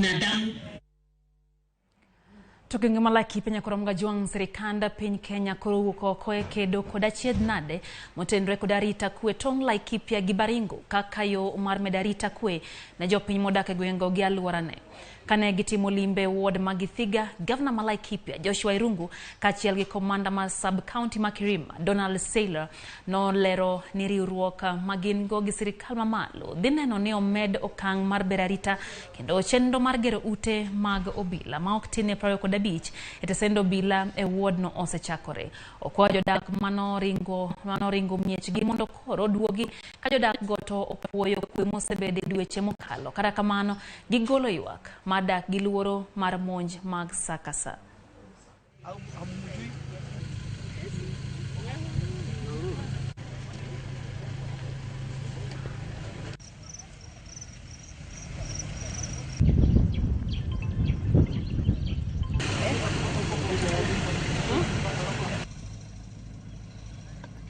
Binadamu. To gwenge ma Laikipia nyakoromoga jwang' sirikand piny Kenya koro owuok oko e kedo kod achiedh nade motenore kod arita kwe tong' Laikipia gi Baringo kaka yo mar medo arita kwe ne jopiny modak e gwengego gi alworane. Kane gitimo limbe e ward ma Githiga, gavana ma Laikipia Joshua Irungu kaachiel gi komanda ma sub county ma Kirima Donald Saylor nolero ni riwruok ma gin go gi sirikal mamalo dhi neno ni omed okang' mar bero arita kendo chenro mar gero ute mag obila ma ok tin ne 25 e tesend obila e ward no osechakore. Okwayo jodak manoringo miechgi mondo koro oduogi ka jodak go to opuoyo kwe mosebede dweche mokalo. Kata kamano, gigolo ywak mar dak gi luoro mar monj mag sa ka sa.